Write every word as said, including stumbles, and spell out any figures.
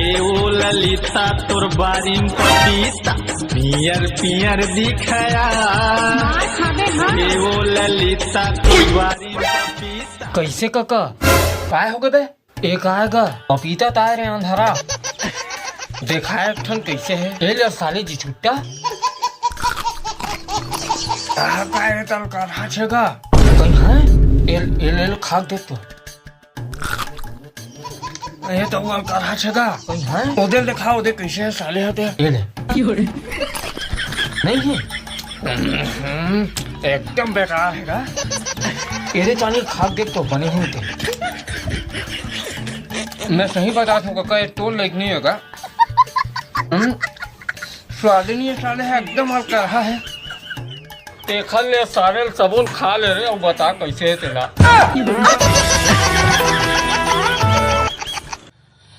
ए ओ ललिता, तोर बारी म पपीता पियर पियर दिखया। मार खाबे, हाँ। ए ओ ललिता, तोर बारी म पपीता। कइसे कका? काय होगे बे? ए काय गा? पपीता ताय रे अंधरा। देखा एक ठन कइसे हे। ए ले साले जी छुट्टा। आ, काय रे तल करहा छे गा? कहीं है? ए, ए ले, ले खा के देख तो। ए तो वो करहा छे गा। कहीं है? ओदे देखा, ओदे कइसे हे साले हते। ए ले। नहीं है। हम्म, एकदम बेकार हे गा। एदे चानी खा के देख तो बने होते। मैं सही बतात हूँ कका, ये तोर लायक नहीं हे गा। हम्म, स्वादे नहीं हे साले, हे एकदम हल्का हे। तेखर ले सारे ल सबो ल खा ले रे, अउ बता कइसे हे तेला।